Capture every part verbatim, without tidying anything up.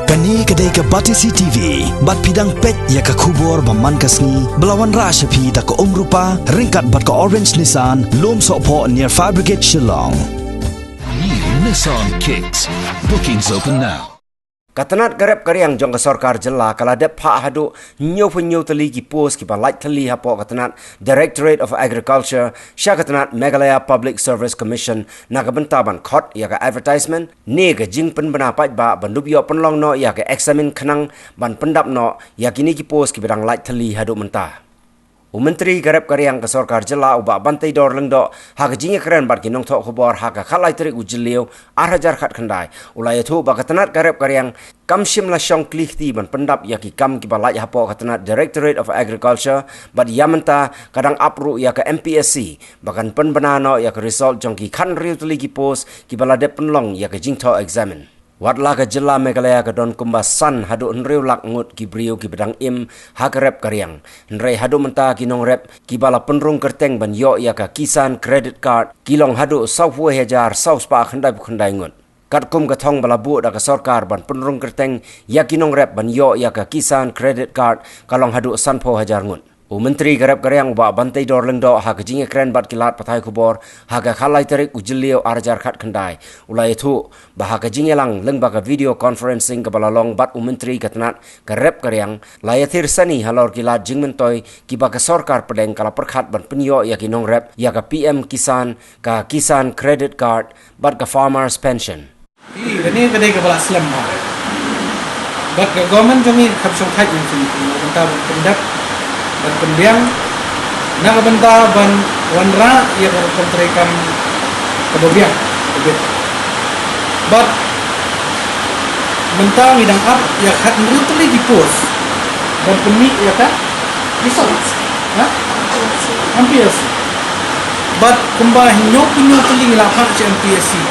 Kane ka dei ka Batesi T V, bad phi dang peit ïa ka khubor ba man ka sngi, ba la wanrah sha phi da ka Umrupa, ryngkat bad ka Orange Nissan, Lumsohphoh near Fire Brigade Shillong. New Nissan Kicks. Bookings open now. Ka tnat ka rep ka riang jong ka sorkar jylla ka la dep phah haduh hynñiewphew hynñiew tylli ki post kiba lait thylli hapoh ka tnat Directorate of Agriculture sha ka tnat Meghalaya Public Service Commission na ka bynta ban khot ïa ka advertisement ne ka jingpynbna paidbah ban dup ïoh pynlong noh ïa ka eksamin khnang ban pyndap noh ïa kine ki post kiba dang lait thylli haduh mynta. U Myntri ka rep ka riang ka sorkar jylla u Bah Banteidor Lyngdoh ha ka jingïakren bad ki nongthoh khubor ha ka khatlai tarik u Jylliew ar hajar khatkhyndai u la ïathuh ba ka tnat ka rep ka riang kam shym la shong kli kti ban pyndap ïa ki kam kiba lait hapoh ka tnat Directorate of Agriculture bad ïa mynta ka dang ap ruh ïa ka M P S C ba kan pynbna noh ïa ka result jong ki khathynriew tylli ki post kiba la dep pynlong ïa ka jingthoh eksamin. Wat la ka jylla Meghalaya ka don kumba san haduh hynriew lak ngut ki briew kiba dang im ha ka rep ka riang, hynrei haduh mynta ki nongrep kiba la pynrung kyrteng ban ïoh ïa ka Kisan Credit Card ki long haduh sawphew hajar sawspah khyndaiphew khyndai ngut. Katkum ka thong ba la buh da ka sorkar ban pynrung kyrteng ïa ki nongrep ban ïoh ïa ka Kisan Credit Card ka long haduh sanphew hajar ngut. U Myntri ka rep ka riang u Bah Banteidor Lyngdoh ha ka jingïakren bad ki lad pathai khubor ha ka khatlai tarik u Jylliew ar hajar khatkhyndai u la ïathuh ba ha ka jingïalang lyngba ka video conferencing kaba la long bad u Myntri ka tnat ka rep ka riang, la ïathir sani halor ki lad jingmyntoi kiba ka sorkar pdeng ka la pyrkhat ban pynïoh ïa ki nongrep ïa ka P M Kisan, ka Kisan Credit Card bad ka Farmers Pension. Ï, kane ka dei kaba la slem bha. Bad ka government jong ngi kam shong thait ngi, ngi bynta ban pyndep, ban pynbiang, na ka bynta ban wanrah ïa ka rukom treikam kaba biang, ka bit. Bad mynta ngi dang ap ïa khathynriew tylli ki post ban pynmih ïa ka result. Ha? M P S C. Bad kumba hynñiewphew hynñiew tylli ngi la phah sha M P S C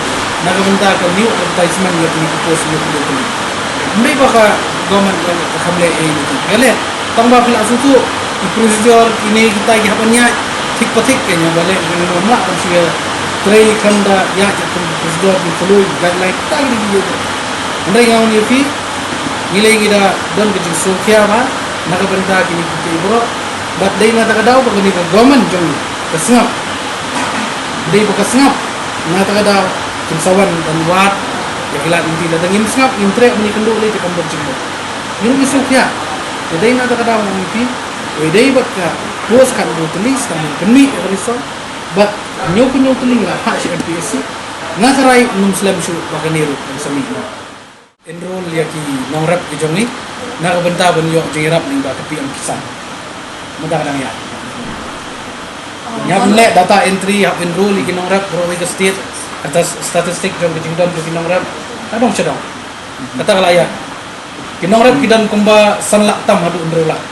na ka bynta ka new advertisement ïa kine ki post hynñiewphew hynñiew tylli. Hynrei ba ka government ka kham leh ei ei. Ka leh tang ba phi la sngewthuh ki procedure kine kita ki hap ban ïaid thik pa thik, kane ba leh ngi nym lah ban shu ïatrei kham da ïaid kum ki procedure, ki follow guideline kita ki dei ki ïa. Hynrei nga ong ïa phi, ngi lei ngi da don ka jingsngewkhia bha na ka bynta kine ki, ki briew. Bad dei na kata ka daw ba kane ka government jong ngi ka sngap. Dei ba ka sngap na kata ka daw kim sa wan ban wad ïa ki lad lynti. Lada ngim sngap, ngim treh ban ïakynduh lei te kam don jingmut. Ngi ruh ngi sngewkhia. Te dei na kata ka daw ngi ong ïa phi, wei dei bad ka post khathynriew tylli, sa tang ban pynmih ïa ka result. Bad hynñiewphew hynñiew tylli ngi la phah sha M P S C. Nga kyrpad nym slem shuh ba kane ruh kan sa mih noh. Enroll ïa ki nongrep ki jong ngi na ka bynta ban ïoh jingïarap lyngba ka P M Kisan. Mynta ka dang ïaid. Ngi hap leh data entry, hap enroll ïa ki nongrep baroh kawei ka state. Kata s-, statistic jong ka jingdon jong ki nongrep ka dang sha dong. Kata ka la ïaid. Ki nongrep ki don kumba san lak tam haduh hynriew lak.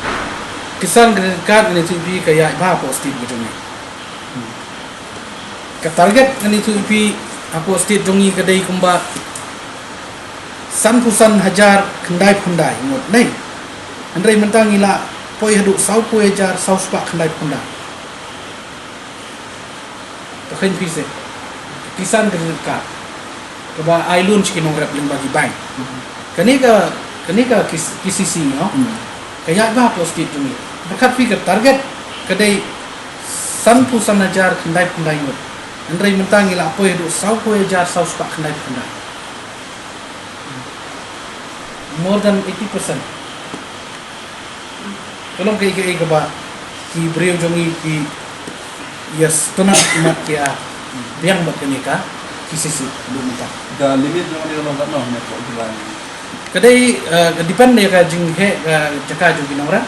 Kisan Credit Card ngan ïathuh ïa phi ka ïaid bha hapoh state ka jong ngi. Ka target ngan ïathuh ïa phi hapoh state jong ngi ka dei kumba sanphew san hajar khyndaiphew khyndai ngut, ne. Hynrei mynta ngi la poi haduh sawphew hajar sawspah khyndaiphew khyndai. To kheiñ phi seh. Kisan Credit Card kaba ai loan sha ki nongrep lyngba ki bank. Kane ka, kane ka K-, K C C, no? Hmm. Ka ïaid bha hapoh state jong ngi. Pyrkhat phi ka target ka dei sanphew san hajar khyndaiphew khyndai ngut. Hynrei mynta ngi la poi haduh sawphew hajar sawspah khyndaiphew khyndai. More than eighty percent. Ka long kaei kaei kaba ki briew jong ngi ki ïa sngewtynnat mat ïa biang bad kane ka K C C haduh mynta. Ka limit jong ngi ka long katno ne, ko jylla ngi? Ka dei, eh, ka depend ïa ka jingheh ka jaka jong ki nongrep.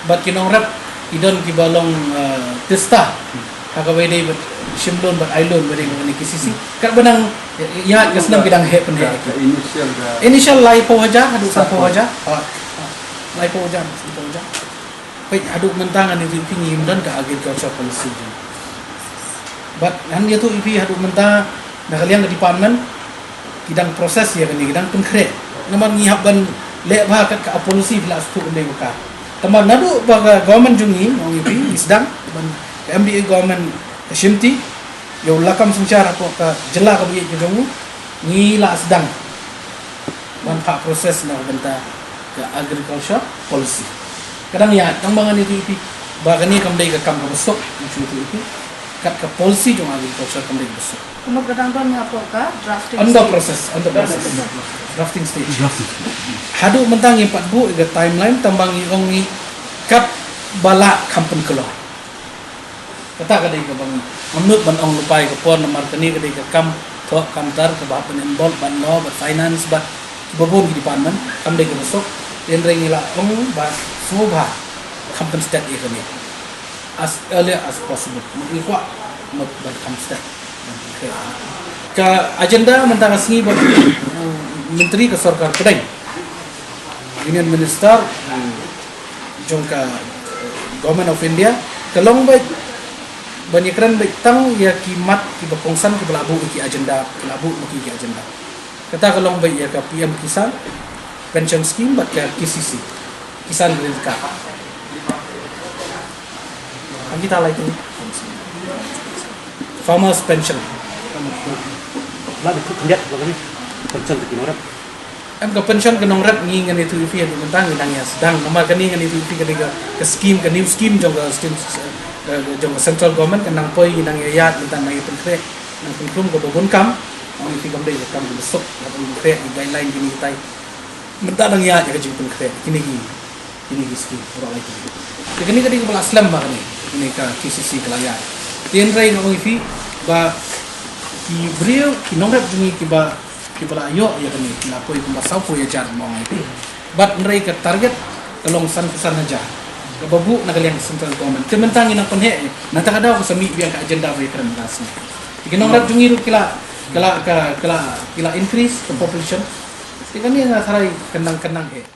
Bad ki nongrep ki don kiba long, eh, tista. Ha kaba ïadei bad shim loan bad ai loan ba dei bad kane K C C. Katba nang ïa, ïa ka snem ki dang heh pynheh. Ka, ka initial ka. Initial laiphew hajar haduh sanphew hajar. Ah, ah. Laiphew hajar, sanphew hajar. Peit haduh mynta ngan ïathuh ïa phi ngim don ka agriculture policy jong. Bad ngan ïathuh ïa phi haduh mynta na ka liang ka department ki dang process ïa kane, ki dang pynkhreh. Namar ngi hap ban leh bha kat ka policy phi la sngewthuh kane ka. Tangba naduh ba ka government jong ngi, ngi ïa phi, ngi sdang ban ka M D A government ka shimti ïa u lakam synshar hapoh ka jylla kaba ïeit ka jong u, ngi la sdang Ban phah process na ka bynta ka agriculture policy. Ka dang ïaid, tang ba ngan ïathuh ïa phi ba kane kam dei ka kam kaba suk, ngan shu ïathuh ïa phi. Kat ka policy jong agriculture kam dei kaba suk. Kumno ka dang don hapoh ka drafting Under stage. Process, under process. Drafting stage. Haduh mynta ngim pat buh ïa ka timeline, tang ba ngi ong ngi kat ba lah kham pynkloi. Kata ka dei kaba ngi, ngam nud ban ong lypa ïa ka por namar kane ka dei ka kam thoh kam tar kaba hap ban involve bad law bad finance bad kiba bun ki department, kam dei kaba suk. Hynrei ngi la ong ba sngewbha kham pynstet ïa kane as early as possible. Ngi kwah mut ban kham stet. Ka agenda mynta ka sngi ba Myntri ka Sorkar Pdeng, Union Minister jong ka Government of India, ka long beit ban ïakren beit tang ïa ki mat kiba kongsan kiba la buh ïa ki agenda, ki la buh ma ki ki agenda. Kata ka long beit ïa ka P M Kisan Pension Scheme bad ka K C C, Kisan Credit Card. Ang kita lai tu. Farmers Pension. La dei khyndiat ba kane. Pension ki nongrep. Em, ka pension ki nongrep ngi ngan ïathuh ïa phi haduh mynta ngi dang ïa sdang. Namar kane ngan ïathuh ïa phi ka dei ka, ka scheme, ka new scheme jong ka state, eh, jong ka central government, ka nang poi ngi dang ïa ïaid mynta nang ïa pynkhreh, nang pynkhrum kaba bun kam. Ngi ïathuh kam dei ka kam kaba suk, nang pynkhreh ki guideline kine kitai. Mynta dang ïaid ïa ka jingpynkhreh kine ki, kine ki scheme, baroh lai kine. Te kane ka dei kaba la slem ba kane, kane ka K C C ka la ïaid. Te hynrei nga ong ïa phi ba ki briew, ki nongrep jong ngi kiba, kiba la ïoh ïa kane, ki la poi kumba sawphew hajar mo ngai phi. Bad hynrei ka target ka long sanphew san hajar kaba buh na ka liang central government. Te mynta ngi nang pynheh, nangta ka daw ka sa mih biang ka agenda ba ïakren mynta ka sngi. Te ki nongrep jong ngi ruh ki la, ki la, ka, ki la, ki la increase ka population. Te kane nga tharai ka nang, ka nang heh.